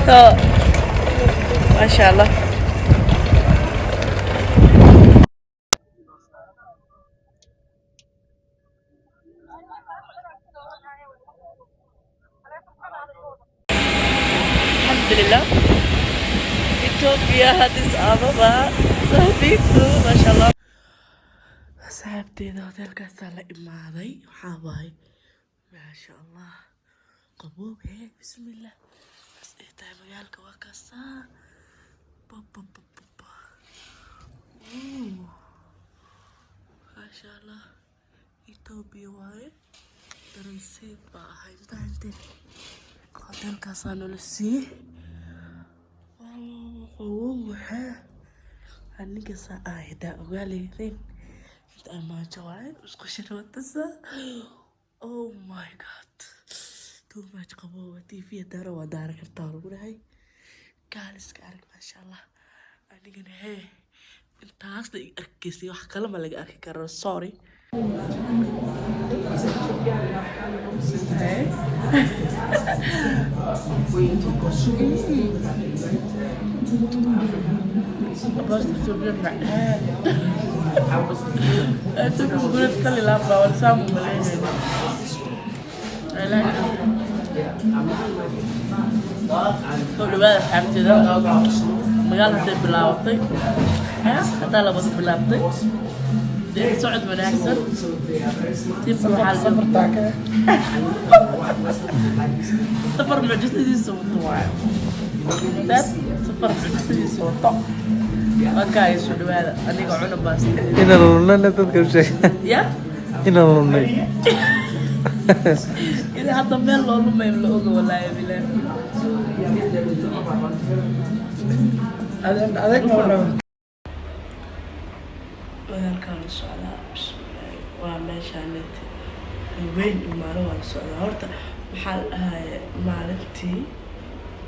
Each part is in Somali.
So maasha Allah, alxamdulilah, Ethiopia, Addis Ababa, saaxiibtu, maasha Allah. Asxaabteeda, hotelkaasaa la imaaday. Waxaa waaye, maasha Allah, qaboob hee, bismillah, bas ay tahay. Magaalka waa kaasaa. Bababababa, maasha Allah, Ethiopia waaye. Taransiid baa ahay intaa hotelkaasaa nala siiyey. Qabow. Waxaa aniga saa ah hadaa ogaaleydeen inta armaajo waaye, musqushana watasa. Oh my God, too much qaboowa. TV daara waa daara kartaa lagu dhahay. Kaaliska arag, maasha Allah. Anigana hee intaasna iga arkaysay, wax kale ma laga arki karo, sorry. Hey. Basta Ethiopia macaan. Ethiopia guurad kali laabaa wal saamu maleynayno. I like it. Soo dhawaada, asxaabteeda. Magaal hadday bilaabatay, haddaa la wada bilaabtay. Dee socod wanaagsan. Tiimka waxaa la safar mucjisadiisa wato waayo. Dad safar mucjisadiisa wato. Waa kaaya, soo dhawaada. Aniga cuna baasta. Inaan lunnana dadka u sheeg. Ya. Inaan lunnay. Ilaa hadda meel loo lumayo la oga, walaahi bilaah. Adeeg ma dhaw. Magaalkaa la socdaa, bismillaahi, waa meeshaan weyn iyo maalin waa la socdaa. Horta waxaa la dhahaye maalintii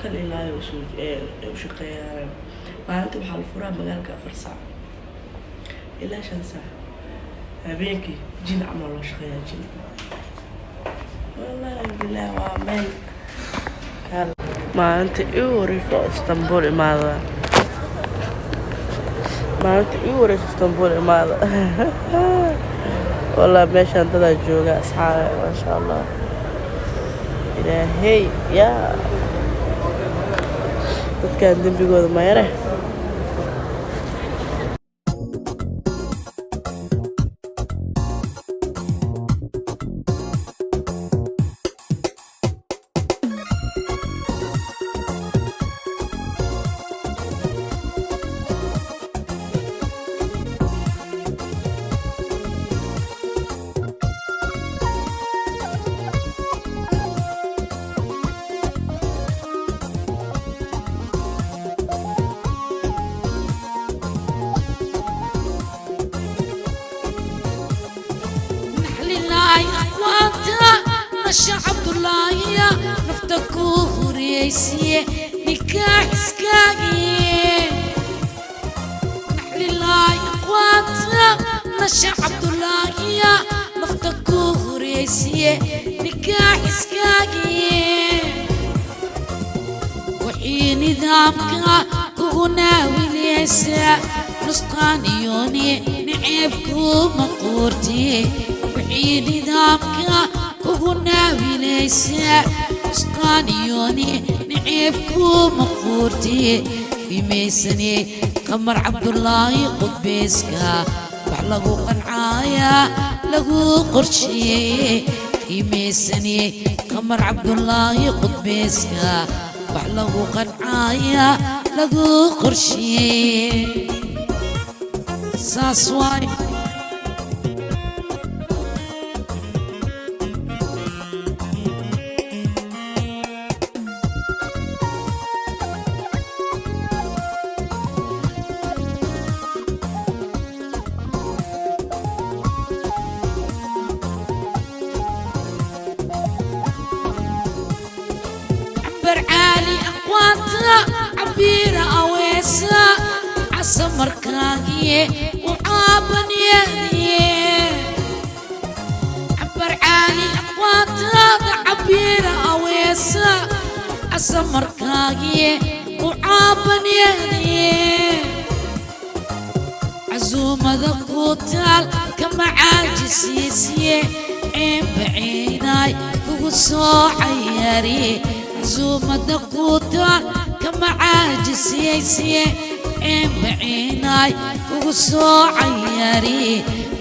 kal ilaayo usoo ee u shaqeeyaan. Maalintii waxaa la furaa magaalka 4 saac ilaa 5 saac habeenkii. Jin camal loo shaqeeyaa, jin, wallaahi bilaah. Waa meel maalinta igu horeysa oo Istanbul imaada, maalinta igu horeysa Istanbul imaada. Wallah, meeshaan dadaa jooga, asxaabe, maasha Allah. Ilaahey yaa dadkaan dembigooda mayare. Naxlilaay aqwaanta nasha Cabdulaahiya, nafta ku horeysiye nikaax iskaagiye. Naxlilaay aqwaanta nasha Cabdulaahiya, nafta ku horeysiye nikaax iskaagiye. Wixii nidaamka kugu naawilaysa nusqaaniyoni niceeb kuma qoorti. Wixii nidaamka kugu naawilaysa nusqaaniyoni niceeb kuma qoorti. Qiimaysani Qamar Cabdulaahi, qudbeyska wax lagu qancaayaa lagu qorsheeyey. Qiimaysani Qamar Cabdulaahi, qudbeyska wax lagu qancaayaa lagu qorsheeyey. Saas waay. Cambar caali aqwaanta cabiira aweesa casamarkaagiye u caabanyeediye. Cambar caali aqwaantaada cabiira aweesa. Casamarkaagiye u caabanyeediye casuumada ku taal kama caajisiisiye ceembaciinaay kugu soo cayaariye casuumada ku taal kama caajisiisiye ceembaciinaay kugu soo cayaariye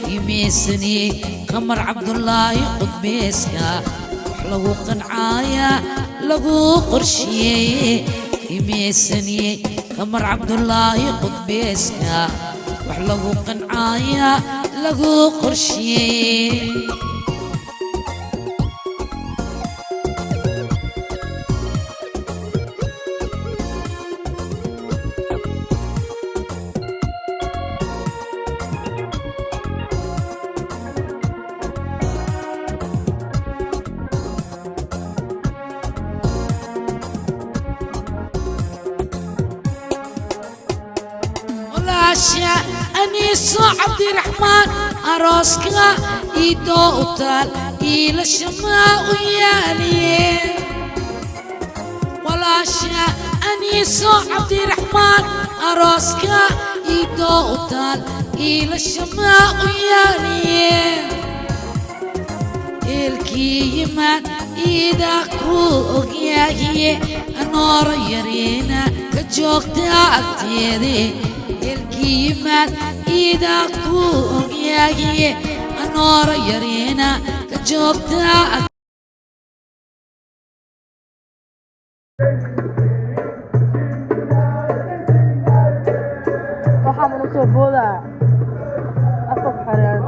qiimaysani Qamar Cabdulaahi qudbeyska wax lagu qancaayaa lagu qorshiyeeye qiimaysaniyey Qamar Cabdulaahi qudbeyska wax lagu qancaayaa lagu qorshiyeeye. Walaasha Aniiso Cabdiraxmaan arooska iidoo u taal iilashamaa u yaaliye. Walaasha Aniiso Cabdiraxmaan arooska iidoo u taal iilashamaa u yaaliye. Eelkii yimaad iidaa kuu ogyahiye anoora yareena ka joogta agteede. Eelkii yimaad iidaa kuu ogyahiye anoora yareena ka joogta. Waxaa mana soo boodaa afka ku xireen.